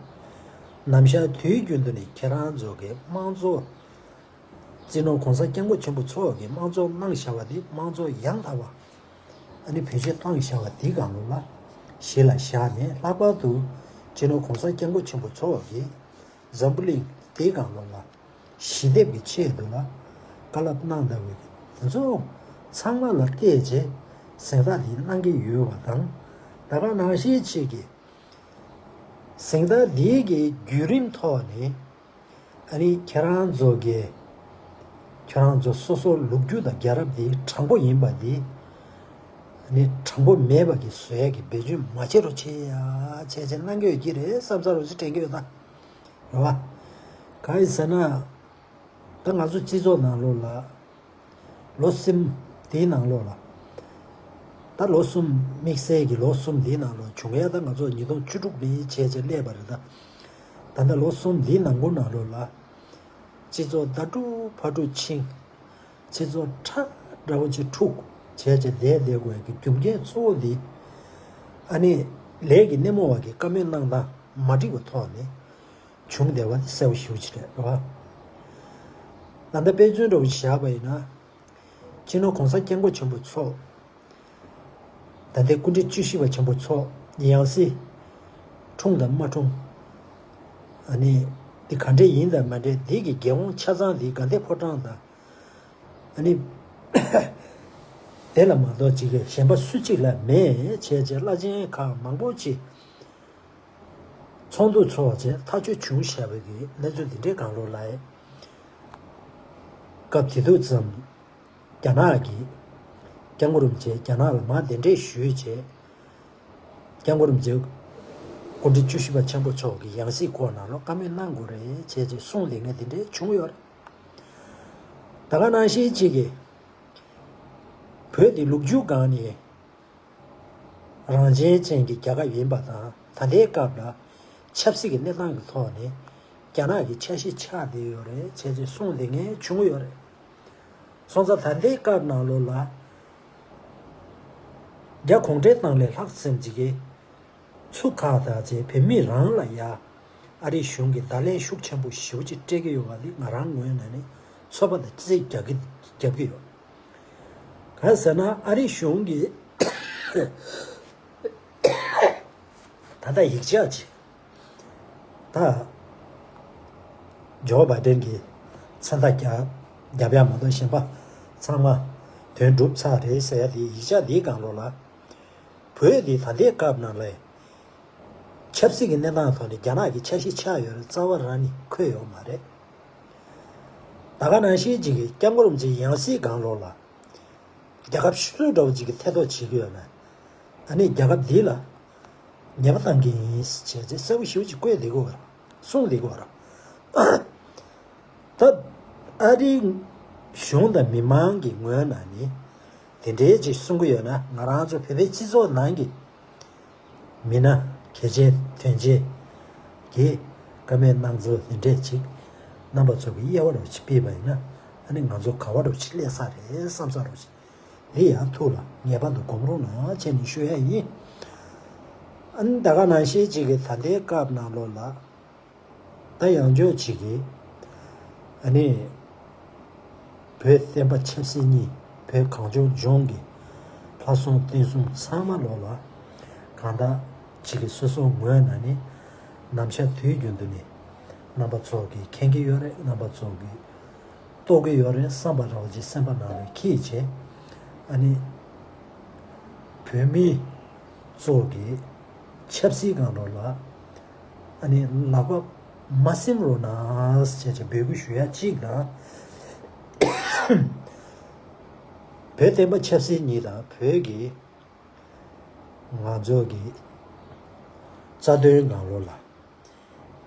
ནམ་ཞག་དུས་རྒྱུན་དུ་ནི་ཁྱེད་རང་ཚོ་གི་དམངས་གཙོ། སྤྱི་ནོར་༸གོང་ས་༸སྐྱབས་མགོན་ཆེན་པོ་མཆོག་གིས་དམངས་གཙོ་གནང་བཞག་པ་འདི་དམངས་གཙོ་ཡང་དག་པ་ཨ་ནི་བེད་སྤྱོད་བཏང་བཞག་པ་འདི་སྒང་ལོགས་ལ་གཞི་ལ་བཞག་ནས། ལྷག་པར་དུ་སྤྱི་ནོར་༸གོང་ས་༸སྐྱབས་མགོན་ཆེན་པོ་མཆོག་གིས་འཛམ་བུ་གླིང་འདིའི་སྒང་ལོགས་ལ་ཞི་བདེ་གི་ཆེད་དུ་ལ་བཀའ་སློབ་གནང་བསྡད་པའི་དེ་ཚོ་ཚང་མ་ལ་བལྟས་རྗེས་གཟེངས་རྟགས་འདི་གནང་གི་ཡོད་པ་དང་། ད་ག་ནང་བཞིན་ཅིག་གི་གཟེངས་རྟགས་འདིའི་གི་བརྒྱུད་རིམ་ཐོག་ནས། ཨ་ནི་ཁྱེད་རང་ཚོ་གིས། ཁྱེད་རང་ཚོ་སོ་སོ་ལོ་རྒྱུས་དང་རྒྱལ་རབས་འདི་དྲང་པོ་ཡིན་པ་འདི། ཨ་ནི་དྲང་པོ་མེད་པ་གི་བཟོ་ཡས་ཀྱི་བེད་སྤྱོད་མ་བྱེད་རོགས་བྱེད་ཡ་བྱས་བྱས་གནང་གི་ཡོད་ཀྱི་རེད་བསམ་ས་རོགས་ཅིག་དྲན་གྱི་ཡོད་ད། རེད་བ། གང་ཡིན་ཟེར་ན། ད་ང་ཚོ་སྤྱི་ཚོགས་ནང་ལོགས་ལ། ལོ་གསུམ་དེའི་ནང་ལོགས་ལ། ད་ལོ་གསུམ་དམིགས་བསལ་གྱི་ལོ་གསུམ་དེའི་ནང་ལོགས་བྱུང་ཡ། ད་ང་ཚོ་ཉིས་སྟོང་བཅུ་དྲུག་ནས་བྱས་བྱས་སླེབས་པ་རེད་ད། ད་ལྟ་ལོ་གསུམ་དེའི་ནང་པོ་ནང་ལོགས་ལ། སྤྱི་ཚོགས་ཟླ་དྲུག་ཕར་དྲུག་ཕྱིན། སྤྱི་ཚོགས་ཁྲ་འདྲ་བོ་ཅིག་འཁྲུག་བྱས་བྱས་བསྡད་བསྡད་དགོས་ཀྱི་རྒྱུ་རྐྱེན་གཙོ་བོ་འདི། ཨ་ནི། ལས་ཀྱི་སྣེ་མོ་བ་གི་བཀའ་མོལ་གནང་སྟངས་མ་འགྲིག་པའི་ཐོག་ནས། བྱུང་བསྡད་པ་དེ་གསལ་པོ་ཞེ་པོ་ཅིག་རེད་བ། ད་ལྟ་དཔེ་མཚོན་འདྲ་བོ་ཞིག་བཞག་པ་ཡིན་ན། སྤྱི་ནོར་༸གོང་ས་༸སྐྱབས་མགོན་ཆེན་པོ་མཆོག་ད་ལྟའི་སྐུ་ཕྲེང་བཅུ་བཞི་པ་ཆེན་པོ་མཆོག་ཡང་སྲིད་ འཁྲུངས་དང་མ་འཁྲུངས། ཨ་ནི་འདི་ག་འདྲས་ཡིན་དང་མ་འདྲས། འདི་གི་རྒྱལ་དབང་ཆ་ཚང་འདི་དགའ་ལྡན་ཕོ་བྲང་དང་། ཨ་ནི་དེ་ལ་མ་གཏོགས་ཅིག་གཞན་པ་སུ་གཅིག་ལ་མེད་བྱས་བྱས། བླ་ཆེན་ཁག་མང་པོ་ཅིག་ཚོགས་འདུ་ཚོགས་བྱས་ཐག་གཅོད་བྱུང་བཞག་པའི་གི་གནས་ཚུལ་འདི་འདྲའི་སྒང་ལོགས་ལ། སྐབས་དེ་དུས་ཙམ་རྒྱ་ནག་གི་སྐྱབས་མགོན་རིན་པོ་ཆེ་རྒྱ་ནག་ལ་མར་གདན་འདྲེན་ཞུས་བྱས། སྐྱབས་མགོན་རིན་པོ་ཆེ་སྐུ་ཕྲེང་བཅུ་བཞི་པ་ཆེན་པོ་མཆོག་གི་ཡང་སྲིད་སྐོར་ནང་ལོགས་བཀའ་མོལ་གནང་དགོས་རེད་བྱས་བྱས་གསུངས་ཏེ་ངས་འདི་འདྲའི་བྱུང་ཡོད་རེད། ད་ག་ནང་བཞིན་གཅིག་གིས་བོད་འདི་ལོ་རྒྱུས་སྒང་ནས་རང་བཙན་ཅན་གྱི་རྒྱལ་ཁབ་ཡིན་པ་དང་། ད་ལྟའི་སྐབས་ལ་ཆབ་སྲིད་ཀྱི་གནས་སྟངས་ཀྱི་ཐོག་ནས་རྒྱ་ནག་གི་ཆ་ཤས་ཆགས་བསྡད་ཡོད་རེད་བྱས་བྱས་གསུངས་ཏེ་ངས་བྱུང་ཡོད་རེད། སོང་ཙང་ད་ལྟའི་སྐབས་ནང་ལོགས་ལ་རྒྱ་གུང་ཁྲན་ཏང་ལས་ལྷག་ཙམ་ཅིག་གིས་ཚུར་ཁག་བཏགས་བྱས་བོད་མི་རང་ལ་ཡ་ཨ་རིའི་གཞུང་གིས་བརྡ་ལན་ཤུགས་ཆེན་པོ་ཞེ་པོ་ཅིག་སྤྲད་ཀྱི་ཡོད་པ་འདི་ང་རང་ངོས་ནས་ནི་ཚོད་དཔག་དང་རྩིས་རྒྱག་གི་རྒྱབ་ཀྱི་ཡོད། གང་ཟེར་ན་ཨ་རིའི་གཞུང་གིས་ད་ལྟ་ཡིག་ཆ་ཅིག་ད་ཇོ་བྷའི་ཌེན་གྱིས་མཚན་རྟགས་རྒྱབ་རྒྱབ་ཡ་མ་གཏོགས་གཞན་པ་ཚང་མ་དོན་འགྲུབ་ཚར་རེད་ཟེར་ཡ་དེ། ཡིག་ཆ་འདིའི་སྒང་ལོགས་ལ་བོད་འདི་ད་ལྟའི་སྐབས་ནང་ལ་ཆབ་སྲིད་ཀྱི་གནས་སྟངས་ཐོག་ནས་རྒྱ་ནག་གི་ཆ་ཤས་ཆགས་ཡོད་རེད། རྩ་བ་རང་ནས་འཁོད་ཡོད་མ་རེད། ད་ག་ནང་བཞིན་ཅིག་གིས་སྐྱབས་མགོན་རིན་པོ་ཆེའི་ཡང་སྲིད་སྒང་ལོགས་ལ་རྒྱལ་ཁབ་སུ་འདྲ་བོ་ཅིག་གིས་ཐེ་གཏོགས་བྱེད་ཀྱི་ཡོད་ན། ཨ་ནི་རྒྱལ་ཁབ་འདི་ལ་ཉེས་པ་བཏང་གི་ཡིན་ཟེར་བྱས་གསལ་པོ་ཞེ་པོ་ཅིག་བཀོད་བསྡད་ཀྱི་ཡོད་རེད། གསུངས་བསྡད་ཀྱི་ཡོད་རེད། ད་ཨ་རིའི་གཞུང་དང་མི་མང་གི་ངོས་ནས་ནི་དེ་འདྲའི་ཅིག་གསུང་གི་ཡོད་ན། ང་རང་ཚོ་བོད་པའི་སྤྱི་ཚོགས་ནང་གི་མི་སྣ་གལ་ཆེ་དོན་ཆེ་གིས་བཀའ་མོལ་གནང་ཚུལ་དེ་འདྲས་ཅིག་རྣམ་པ་ཚོ་གི་དབྱེ་བ་འདྲ་བོ་ཅིག་ཕྱེས་པ་ཡིན་ན། ཨ་ནི་ང་ཚོ་ག་བ་འདྲ་བོ་ཅིག་སླེབས་ས་རེད་བསམ་ས་འདྲ་བོ་ཅིག་རེད་ཡ། ཐུགས་ལ་ངེས་པར་དུ་སྒོམ་རོགས་གནང་བྱས་ནས་ཞུ་ཡ་ཡིན། ཨ་ནི་ད་ག་ནང་བཞིན་ཅིག་གིས་ད་ལྟའི་སྐབས་ནང་ལོགས་ལ། ད་ཡང་ཕྱོགས་གཅིག་གིས་ཨ་ནི་བོད་བསྟན་པ་ཆབ་སྲིད་གཉིས། བོད་གངས་ལྗོངས་ལྗོངས་ཀྱི་ལྷ་སྲུང་བསྟན་སྲུང་ཚང་མ་ལོགས་ལ་གང་ལྟར་གཅིག་གིས་སོ་སོའི་ངོས་ནས་ནི་ནམ་ཞག་དུས་རྒྱུན་དུ་ནི་རྣམ་པ་ཚོ་གིས་མཁྱེན་གྱི་ཡོད་རེད། རྣམ་པ་ཚོ་གིས་རྟོགས་ཀྱི་ཡོད་རེད་བསམ་པ་རང་གི་སེམས་པ་ནང་ལ་འཁྱེར་བྱས། ཨ་ནི་བོད་མི་ཚོ་གི་ཆབ་སྲིད་སྒང་ལོགས་ལ་ཨ་ནི་ལག་པ་མ་ཟིན་རོགས་གནང་ཟེར་བྱས་འབོད་སྐུལ་ཞུ་ཡ་གཅིག་དང་། བོད་བསྟན་པ་ཆབ་སྲིད་གཉིས་དང་བོད་ཀྱི་ང་ཚོ་གི་རྩ་དོན་སྒང་ལོགས་ལ་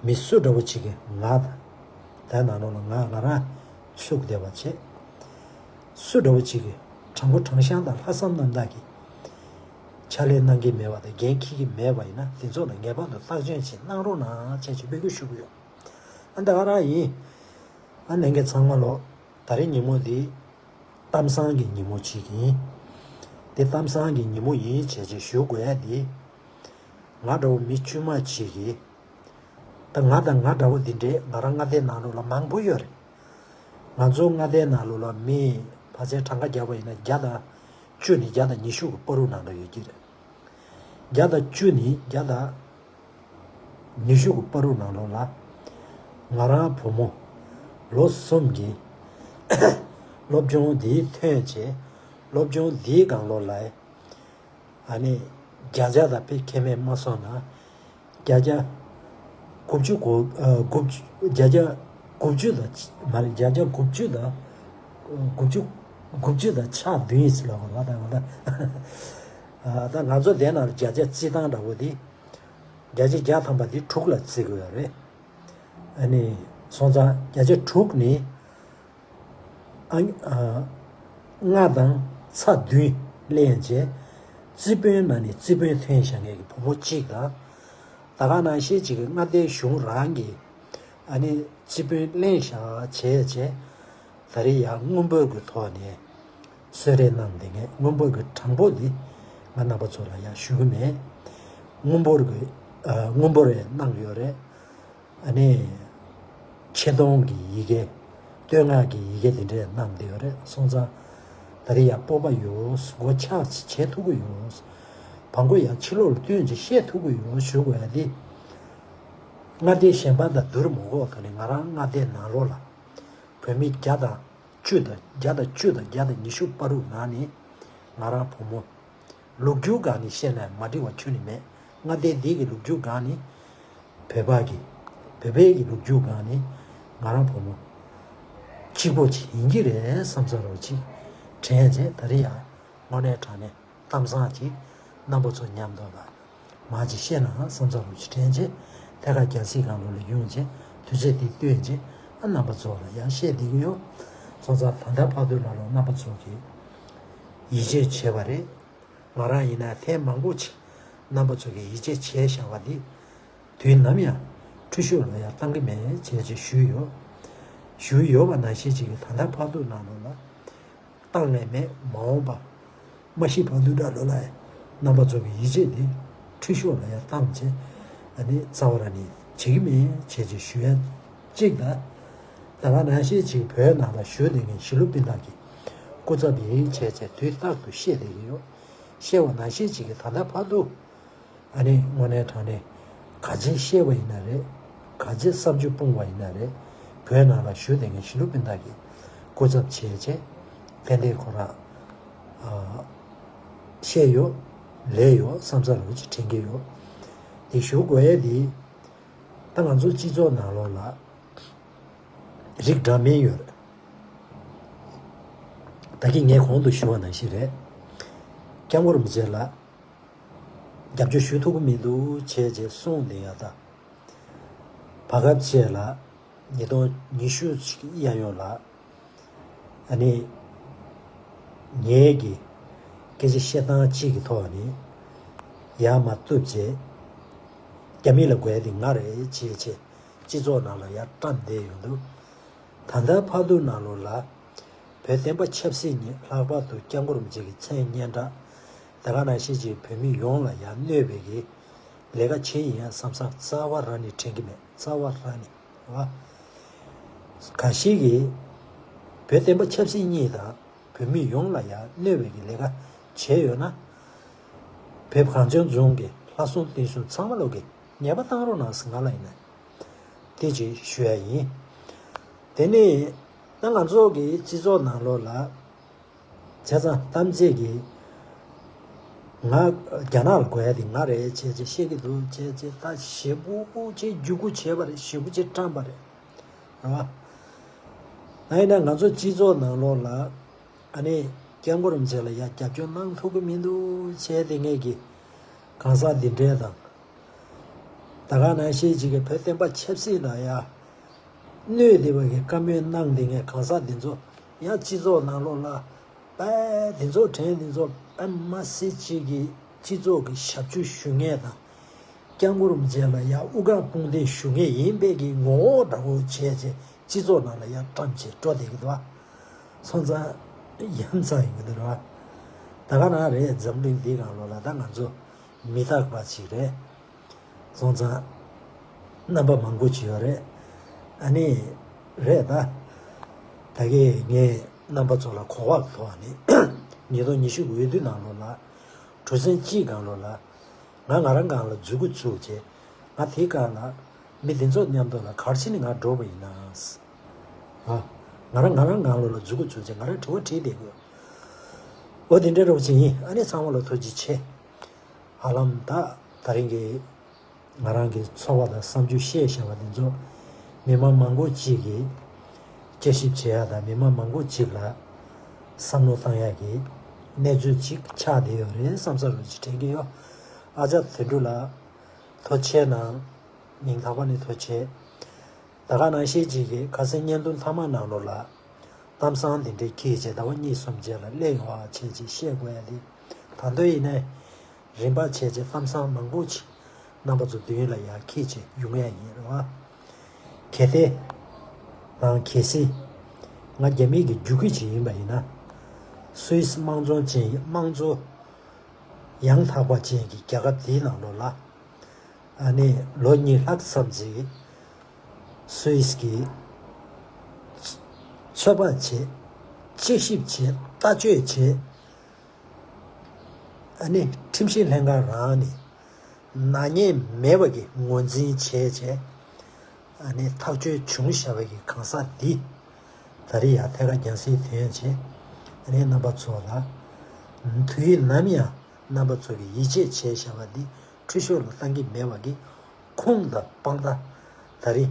མི་སུ་འདྲ་བོ་ཅིག་གིས་ང་དང་། དེ་ནང་ལོགས་ལ་ང་ང་རང་ཚུད་བསྡད་པ་བྱས། སུ་འདྲ་བོ་ཅིག་གིས་དྲང་པོ་དྲང་བཞག་དང་ལྷག་བསམ་རྣམ་དག་གིས་ཕྱག་ལས་གནང་གི་མེད་པ་དང་འགན་འཁྱེར་གྱི་མེད་པ་ཡིན་ན། དེ་ཚོ་ལ་ངེས་པར་དུ་བརྟག་དཔྱད་ཅིག་གནང་རོགས་གནང་བྱས་ཅིག་འབོད་སྐུལ་ཞུ་གི་ཡོད། ཨ་ད་ག་རང་ཡིན། ཨ་ལྷན་རྒྱས་ཚང་མ་ལོ། ད་རེས་ཉིན་མོ་འདི་གཏམ་བཟང་གི་ཉིན་མོ་ཅིག་ཡིན། དེ་གཏམ་བཟང་གི་ཉིན་མོ་ཡིན་བྱས་བྱས་ཞུ་དགོས་ཡ་འདི། ང་འདྲ་བོ་མི་དཀྱུས་མ་ཅིག་གིས། ད་ང་དང་ང་འདྲ་བོ་འདི་འདྲའི་ང་རང་མངའ་སྡེ་ནང་ལོགས་ལ་མང་པོ་ཡོད་རེད། ང་ཚོ་མངའ་སྡེ་ནང་ལོགས་ལ་མི་ཕལ་ཆེར་གྲངས་ཀ་བརྒྱབ་པ་ཡིན་ན་བརྒྱ་དང་བཅུ་ནས་བརྒྱ་དང་ཉི་ཤུ་གི་བར་དུ་ནང་ལ་ཡོད་ཀྱི་རེད། བརྒྱ་དང་བཅུ་ནས་བརྒྱ་དང་ཉི་ཤུ་གི་བར་དུ་ནང་ལོགས་ལ་ང་རང་བུ་མོ་ལོ་གསུམ་གྱི་སློབ་སྦྱོང་འདིའི་ཐོན་བྱས། སློབ་སྦྱོང་འདིའི་སྒང་ལོགས་ལ་ཨ་ནི་བརྒྱ་ཆ་དང་དཔེ་ཁྱད་མེད་མ་སོང་ན་བརྒྱ་ཆ་དགུ་བཅུ་གོ་ཨ་དགུ་བཅུ། བརྒྱ་ཆ་དགུ་བཅུ་དང་མ་རེད། བརྒྱ་ཆ་དགུ་བཅུ་དང་དགུ་བཅུ་དགུ་བཅུ་དང་ཕྱག་བདུན་ཟེར་ལབ་དགོས་རེད་པ། ད་ང་ད་ཨ་ད་ང་ཚོ་དེ་ནང་ལ་བརྒྱ་ཆ་བརྩི་སྟངས་འདྲ་བོ་དེ། བརྒྱ་ཆ་བརྒྱ་ཐམ་པ་དེ་དྲུག་ལ་བརྩི་དགོས་ཡོད་རེད། ཨ་ནི་སོང་ཙང་བརྒྱ་ཆ་དྲུག་ནི་ཨ་ཨ་ལྔ་དང་ཚེག་བདུན་ལེན་བྱས། རྩིས་དཔོན་ནང་ནས་རྩིས་དཔོན་ཐོན་བཞག་མཁན་གྱི་བུ་མོ་གཅིག་དང་། ད་ག་ནང་བཞིན་གཅིག་གི་མངའ་སྡེའི་གཞུང་རང་གི་ཨ་ནི་རྩིས་དཔོན་ལེན་བཞག་བྱས་བྱས། ད་རེས་ཡང་དངུལ་འབོར་གྱི་ཐོག་ནས་གསོལ་རས་གནང་བསྡད་མཁན། དངུལ་འབོར་གྱི་གྲངས་འབོར་འདི་ང་རྣམ་པ་ཚོ་ལ་ཡང་ཞུ་གི་མེད། དངུལ་འབོར་གྱི་ཨ་དངུལ་འབོར་ཡང་གནང་ཡོད་རེད། ཨ་ནི་ཆེ་མཐོང་གི་ཡི་གེ། བསྟོད་བསྔགས་ཀྱི་ཡི་གེ་དེ་འདྲས་གནང་བསྡད་ཡོད་རེད། སོང་ཙང་ད་རེས་ཡང་སྤོབས་པ་ཡོད། མགོ་ཆག་བྱེད་ཐུབ་ཀྱི་ཡོད། བང་མགོ་ཡང་ཕྱི་ལོགས་ལ་བསྟན་བྱས་བཤད་ཐུབ་ཀྱི་ཡོད་ཞུ་དགོས་ཡ་འདི། མངའ་སྡེ་གཞན་པ་དང་བསྡུར་མི་དགོས་པ་དང་ནི། ང་རང་མངའ་སྡེ་ནང་ལོགས་ལ་བོད་མི་བརྒྱ་དང་བཅུ་དང་བརྒྱ་དང་བཅུ་དང་བརྒྱ་དང་ཉི་ཤུ་བར་དུ་ནང་ནས་ང་རང་བུ་མོ། ལོ་རྒྱུས་སྒང་ནས་བཤད་ན་མ་འགྲིག་པ་ཁྱོན་ནས་མེད། མངའ་སྡེ་འདི་གི་ལོ་རྒྱུས་སྒང་ནས། བོད་པ་གི། བོད་པའི་གི་ལོ་རྒྱུས་སྒང་ནས་ང་རང་བུ་མོ་གཅིག་པོ་ཅིག་ཡིན་གྱི་རེད་བསམ་ས་རོགས་ཅིག་དྲན་བྱས། ད་རེས་ཡང་དངོས་གནས་དྲང་གནས་གཏམ་བཟང་ཅིག་རྣམ་པ་ཚོ་མཉམ་དུ་ལ་མ་ཅིག་བཤད་ན་བསམ་ས་རོགས་ཅིག་དྲན་བྱས། ཐད་ཀར་རྒྱལ་སྲིད་སྒང་ལོགས་ལ་ཡོང་བྱས་དུས་ཚོད་འདི་བཏོན་བྱས། ཨ། རྣམ་པ་ཚོ་ལ་ཡང་བཤད་བསྡད་ཀྱི་ཡོད། སོང་ཙང་ད་ལྟ་བར་དུ་ནང་ལོགས་རྣམ་པ་ཚོ་གིས་ཡིད་ཆེས་བྱས་པ་རེད། ང་རང་ཡིན་ན་ཐེངས་མང་པོ་ཅིག་རྣམ་པ་ཚོ་གིས་ཡིད་ཆེས་བྱས་བཞག་པ་འདི་དུས་ནམ་ཡང་འཁྲུལ་ཤོར་ལ་ཡང་བཏང་གི་མེད་བྱས་བྱས་ཞུས་ཡོད། ཞུས་ཡོད་པ་ནང་བཞིན་ཅིག་གིས་ད་ལྟ་བར་དུ་ནང་ལོགས་ལ་བཏང་ནས་མེད། མ་འོངས་པ་མ་ཤི་བར་དུ་ནང་ལོགས་ལ་རྣམ་པ་ཚོ་གི་ཡིད་ཆེས་འདི་འཁྲུལ་ཤོར་ལ་ཡང་བཏང་བྱས། ཨ་ནི་རྩ་བ་རང་ནས་བྱེད་ཀྱི་མེད་བྱས་བྱས་ཞུ་ཡ་གཅིག་དང་། ད་ག་ནང་བཞིན་ཅིག་བོད་ནང་ལ་བཞུགས་བསྡད་མཁན་གཞིས་ལུས་སྤུན་ཟླ་གི་སྐུ་ཚབ་ཡིན་བྱས་བྱས་དུས་རྟག་ཏུ་བཤད་བསྡད་ཀྱི་ཡོད། བཤད་པ་ནང་བཞིན་ཅིག་གིས་ད་ལྟ་བར་དུ། ཨ་ནི་དངོས་གནས་དྲང་གནས་ག་ཅི་བཤད་པ་ཡིན་ན་རེད། ག་ཅི་བསམ་ཚུལ་སྤུངས་པ་ཡིན་ན་རེད། བོད་ནང་ལ་བཞུགས་བསྡད་མཁན་གཞིས་ལུས་སྤུན་ཟླ་གི་སྐུ་ཚབ་བྱས་བྱས་ཏན་ཏན་ཁོ་རང་ཨ་བཤད་ཡོད། ལས་ཡོད་བསམ་ས་རོགས་ཅིག་དྲན་གྱི་ཡོད། དེ་ཞུ་དགོས་ཡས་དེ་ད་ང་ཚོ་སྤྱི་ཚོགས་ནང་ལོགས་ལ་རིགས་འདྲ་མིན་ཡོད་རེད། ད་གིན་ངས་གོང་དུ་ཞུ་བ་ནང་བཞིན་རེད། སྐྱབས་མགོན་རིན་པོ་ཆེ་ལ་རྒྱབ་སྐྱོར་ཞུ་ཐུབ་ཀྱི་མི་འདུག་བྱས་བྱས་གསུངས་བསྡད་ཡ་ད། བར་སྐབས་ཅིག་ལ་ཉིས་སྟོང་ཉི་ཤུ་ཅིག་གཡས་གཡོན་ལ་ཨ་ནི་ངེད་ཀྱི་སྐད་ཆ་བཤད་སྟངས་གཅིག་གི་ཐོག་ནས་ཡར་མར་གཏུབ་བྱས། རྒྱ་མི་ལ་དགོས་ཡ་དེ་ང་རེད་ཅེས་བྱས་སྤྱི་ཚོགས་ནང་ལ་ཡར་བཀྲམ་བསྡད་ཡོང་དུས། ད་ལྟ་བར་དུ་ནང་ལོགས་ལ་བོད་བསྟན་པ་ཆབ་སྲིད་གཉིས། ལྷག་པར་དུ་སྐྱབས་མགོན་རིན་པོ་ཆེ་གི་མཚན་སྙན་གྲགས། ད་ག་ནང་བཞིན་གྱི་བོད་མི་ཡོངས་ལ་ཡང་གནོད་པའི་གི་ལས་ཀ་བྱེད་ཡིན་ཡང་བསམ་བསམ་རྩ་བ་རང་ནས་དྲན་གྱི་མེད། རྩ་བ་རང་ནས་རེད་བ། ག་ཞིག་གིས་བོད་བསྟན་པ་ཆབ་སྲིད་གཉིས་དང་བོད་མི་ཡོངས་ལ་ཡང་གནོད་པའི་གི་ལས་ཀ་བྱས་ཡོད་ན། བོད་གངས་ཅན་ལྗོངས་ཀྱི་ལྷ་སྲུང་བསྟན་སྲུང་ཚང་མ་ལོག་གིས་ཉེས་པ་བཏང་རོགས་གནང་ཟེར། ང་ལ་ཡིན་ན་དེ་ཅིག་ཞུ་ཡ་ཡིན། དེ་ནས་ད་ང་ཚོ་གི་སྤྱི་ཚོགས་ནང་ལོགས་ལ་བྱས་ཙང་གཏམ་བྱེད་ཀྱི་ང་རྒྱ་ནག་ལ་དགོས་ཡ་དེ་ང་རེད་བྱས་བྱས་བཤད་ཀྱི་འདུག་བྱས་བྱས་ད་ཞེ་པོ་ཅིག་བརྒྱུད་སྐུར་བྱས་པ་རེད། ཞེ་པོ་ཅིག་བཀྲམ་པ་རེད། རེད་བ། ད་ཡིན་ན་ང་ཚོ་སྤྱི་ཚོགས་ནང་ལོགས་ལ་ཨ་ནི་སྐྱབས་མགོན་རིན་པོ་ཆེ་ལ་ཡ་རྒྱབ་སྐྱོར་གནང་ཐུབ་ཀྱི་མི་འདུག་བྱས་ཏེ་ངས་ཀྱི་གང་ཟག་འདི་འདྲས་དང་། ད་ག་ནང་བཞིན་ཅིག་གི་བོད་བསྟན་པ་ཆབ་སྲིད་ལ་ཡ་གནོད་བསྡད་པ་གི་བཀའ་མོལ་གནང་བསྡད་མཁན་གང་ཟག་འདི་ཚོ་ཡང་སྤྱི་ཚོགས་ནང་ལོགས་ལ་པའི་འདི་ཚོ་དྲན། འདི་ཚོ་པའི་མ་སྲིད་ཅིག་གི་སྤྱི་ཚོགས་ཀྱི་ཞབས་ཕྱི་ཞུ་མཁན་དང་། སྐྱབས་མགོན་རིན་པོ་ཆེ་ལ་ཡ་དབུ་ཁྲིད་དཔུང་སྡེ་ཞུ་མཁན་ཡིན་པའི་གི་ངོ་བོ་འདྲ་བོ་བྱས་བྱས་སྤྱི་ཚོགས་ནང་ལ་ཡ་བཀྲམ་བྱས་འགྲོ་བསྡད་ཀྱི་འདུག་བ། སོང་ཙང་ཡ་མཚན་ཡིན་གྱི་འདུག་ར། ད་ག་ནང་རེད། འཛམ་གླིང་འདིའི་སྒང་ལོགས་ལ་ད་ང་ཚོ་མི་རྟག་པ་ཅིག་རེད། སོང་ཙང་རྣམ་པ་མང་པོ་ཅིག་ཡོད་རེད། ཨ་ནི་རེད་ད། ད་གིན་ངས་རྣམ་པ་ཚོ་ལ་གོ་བ་ཐོག་ནས་ཉིས་སྟོང་ཉི་ཤུ་དགུའི་དུས་ནང་ལོགས་ལ་གྲོས་ཚན་གཅིག་སྒང་ལོགས་ལ་ང་ང་རང་སྒང་ལ་འཛུལ་འགོ་ཚུགས་བྱས། ང་དེའི་སྒང་ལ་མི་འདི་ཚོ་མཉམ་དུ་ལ་ག་རེ་བྱས་ནས་ང་འགྲོ་བ་ཡིན་ན། ཨ། ང་རང་ང་རང་སྒང་ལོགས་ལ་འཛུལ་འགོ་ཚུགས་བྱས་ང་རང་དྲི་བ་དྲིས་བསྡད་དགོས། འོ་དེ་འདྲ་རོགས་བྱེད་ཡིན། ཨ་ནི་ཚང་མ་ལ་ཐུགས་རྗེ་ཆེ། ཧ་ལམ་ད་ད་རིང་གི་ང་རང་གི་ཚོར་བ་དང་བསམ་ཚུལ་བཤད་བཞག་པ་འདི་ཚོ་མི་མང་མང་པོ་གཅིག་གིས་དཔྱད་ཞིབ་བྱེད་ཡ་དང་མི་མང་མང་པོ་གཅིག་ལ་བསམ་བློ་བཏང་ཡ་གི་གནས་ཚུལ་གཅིག་ཆགས་བསྡད་ཡོད་རེད་བསམ་ས་རུ་ཅིག་དྲན་གྱི་ཡོད། ཨ་ཅག་དོན་གྲུབ་ལགས་ཐུགས་རྗེ་ཆེ་གནང་། སྙིང་ཐག་པ་ནས་ཐུགས་རྗེ་ཆེ། ད་ག་ནང་བཞིན་ཅིག་གིས་ཁ་སང་བརྙན་ཐུང་མཐའ་མ་ནང་ལོགས་ལ་གཏམ་བཟང་འདི་འདྲའི་འཁྱེར་བྱས་ཟླ་བ་གཉིས་གསུམ་རྗེས་ལ་སླེབས་ཡོང་བ་བྱས་ཅིག་བཤད་དགོས་ཡ་དེ། ད་དུང་ཡིན་ནའི་རིམ་པ་བྱས་བྱས་གཏམ་བཟང་མང་པོ་ཅིག་རྣམ་པ་ཚོ་མདུན་ལ་ཡར་འཁྱེར་བྱས་ཡོང་ཡ་ཡིན་རེད་བ། གལ་ཏེ་རང་གལ་སྲིད་ང་རྒྱ་མི་གི་རྒྱུག་ཁྱི་ཅིག་ཡིན་པ་ཡིན་ན། སུད་སི་དམངས་གཙོ་ཅན་དམངས་གཙོ་ཡང་དག་པ་ཅན་གྱི་རྒྱལ་ཁབ་འདིའི་ནང་ལོགས་ལ། ཨ་ནི་ལོ་གཉིས་ལྷག་ཙམ་ཅིག་སུད་སི་གི་ཚོད་དཔག་བྱས། དཔྱད་ཞིབ་བྱས། ལྟ་སྤྱོད་བྱས། ཨ་ནི་ཁྲིམས་ཞིབ་ལྷན་ཁང་རང་ནས་ནག་ཉེས་མེད་པ་གི་ངོས་འཛིན་བྱས་བྱས། ཨ་ནི་ཐག་གཅོད་བྱུང་བཞག་པའི་གི་གང་ཟག་འདི་ད་རེས་ཡང་ཐད་ཀར་རྒྱང་སྲིང་དོན་བྱེད། ཨ་ནི་རྣམ་པ་ཚོ་ལ་དུས་ནམ་ཡང་རྣམ་པ་ཚོ་གི་ཡིད་ཆེས་བྱས་བཞག་པ་འདི་འཁྲུལ་ཤོར་ལ་བཏང་གི་མེད་པ་གི་ཁུངས་དང་དཔང་རྟགས་ད་རེས་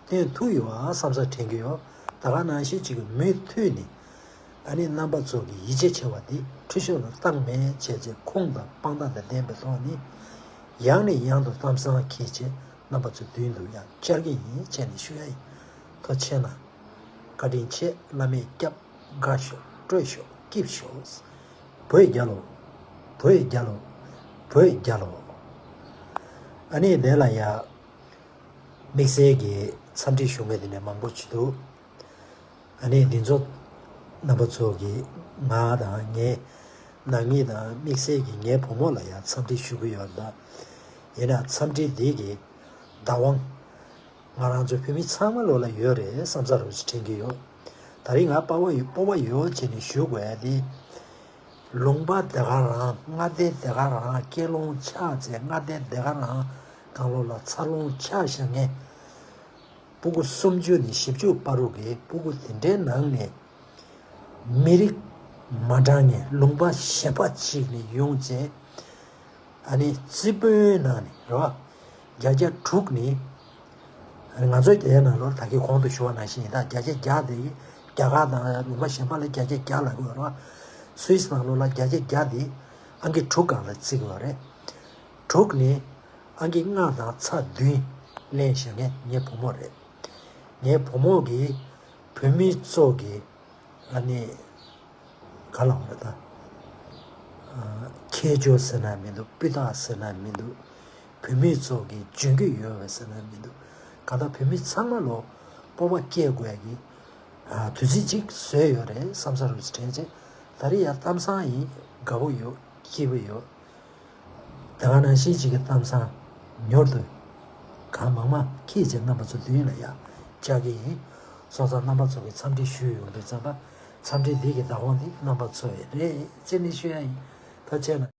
སྟོན་ཐུབ་ཡོད་ཨ་བསམ་ས་དྲན་གྱི་ཡོད། ད་ག་ནང་བཞིན་གཅིག་གི་མུ་མཐུད་ནས་ཨ་ནི་རྣམ་པ་ཚོ་གི་ཡིད་ཆེས་བྱས་པ་འདི་འཁྲུལ་ཤོར་ལ་བཏང་མེད་བྱས་བྱས་ཁུངས་དང་དཔང་རྟགས་དང་ལྡན་པའི་ཐོག་ནས་ཡང་ནས་ཡང་དུ་གཏམ་བཟང་འཁྱེར་བྱས་རྣམ་པ་ཚོ་མདུན་དུ་ཡང་བཅར་གྱི་ཡིན་བྱས་ནས་ཞུ་ཡ་ཡིན། ཐུགས་རྗེ་གནང་། བཀའ་དྲིན་ཆེ། བླ་མས་སྐྱབས། དགའ་ཤོག་སྤྲོ་ཤོག་སྐྱིད་ཤོག་བོད་རྒྱལ་ལོ། བོད་རྒྱལ་ལོ། བོད་རྒྱལ་ལོ། ཨ་ནི་དེ་ལ་ཡ་དམིགས་བསལ་གྱི་འཚམས་འདྲི་ཞུ་མཁན་དེ་འདྲ་མང་པོ་ཅིག་འདུག་ཨ་ནི་འདི་ཚོ་རྣམ་པ་ཚོ་གིས་ང་དང་ངའི་ནང་མི་དང་དམིགས་བསལ་གྱི་ངའི་བུ་མོ་ལ་ཡང་འཚམས་འདྲི་ཞུ་གི་ཡོད་ལ། ཡིན་ན་འཚམས་འདྲི་འདི་གི་བདག་དབང་ང་རང་ཚོ་བོད་མི་ཚང་མ་ལོ་ལ་ཡོད་རེད་བསམ་ས་རུ་དྲན་གྱི་ཡོད། ད་རིང་ང་སྤོབས་པ་ཡོད་སྤོབས་པ་ཡོད་བྱས་ནས་ཞུ་དགོས་ཡ་དེ། ལུང་པ་དེ་ག་རང་མངའ་སྡེ་དེ་ག་རང་སྐྱེས་ལོང་ཆགས་ཚེ་མངའ་སྡེ་དེ་ག་རང་གང་ལོ་ལ་འཚར་ལོང་ཆགས་བཞག་མཁན། སྤུ་གུ་སུམ་ཅུ་ནས་བཞི་བཅུ་བར་དུ་གི་སྤུ་གུ་དེ་འདྲའི་ནང་ནས་མི་རིགས་མ་འདྲ་མཁན་ལུང་པ་གཞན་པ་ཅིག་ནས་ཡོང་བྱས་ཨ་ནི་རྩིས་དཔོན་ནང་ནས་རེད་བ། བརྒྱ་ཆ་དྲུག་ནི་ང་ཚོའི་རྒྱལ་ཡོངས་ནང་ལོགས་ད་གིན་གོང་དུ་ཞུ་བ་ནང་བཞིན་ཡིན་ད་བརྒྱ་ཆ་བརྒྱ་དེ་རྒྱ་གར་དང་ལུང་པ་གཞན་པ་ལ་བརྒྱ་ཆ་བརྒྱ་ལབ་དགོས་རེད་བ། སུད་སི་ནང་ལོགས་ལ་བརྒྱ་ཆ་བརྒྱ་དེ་ཨང་ཀི་དྲུག་སྒང་ལ་བརྩི་དགོས་རེད། དྲུག་ནི་ཨང་ཀི་ལྔ་དང་ཚེག་བདུན་ལེན་བཞག་མཁན་ངའི་བུ་མོ་རེད། ངའི་བུ་མོ་གིས་བོད་མི་ཚོ་གི་ཨ་ནི་ག་ལབ་དགོས་རེད་ད། ཁྱད་ཆོས་ཟེར་ན་མི་འདུག་སྤུས་དག་ཟེར་ན་མི་འདུག་བོད་མི་ཚོ་གི་འཇོན་གྱི་ཡོད་པ་ཟེར་ན་མི་འདུག་གང་ལྟར་བོད་མི་ཚང་མ་ལོ་སྤོབས་པ་སྐྱེ་དགོས་ཡ་གི་དུས་ཚིགས་ཅིག་བཟོས་ཡོད་རེད་བསམ་ས་རུ་དྲན་བྱས། ད་རེས་ཡ་གཏམ་བཟང་ཡིན། དགའ་པོ་ཡོད། སྐྱིད་པོ་ཡོད། དེ་ག་ནང་བཞིན་ཅིག་གི་གཏམ་བཟང་མྱུར་དུ་གང་མང་མང་འཁྱེར་བྱས་རྣམ་པ་ཚོ་མདུན་ལ་ཡ་བཅར་གྱི་ཡིན། སོང་ཙང་རྣམ་པ་ཚོ་གི་འཚམས་འདྲི་ཞུས་ཡོང་དུས་ཙམ་པ་འཚམས་འདྲི་འདི་གི་བདག་དབང་འདི་རྣམ་པ་ཚོ་ཡི་རེད་ཅེས་ནས་ཞུ་ཡ་ཡིན། ཐུགས་རྗེ་གནང་།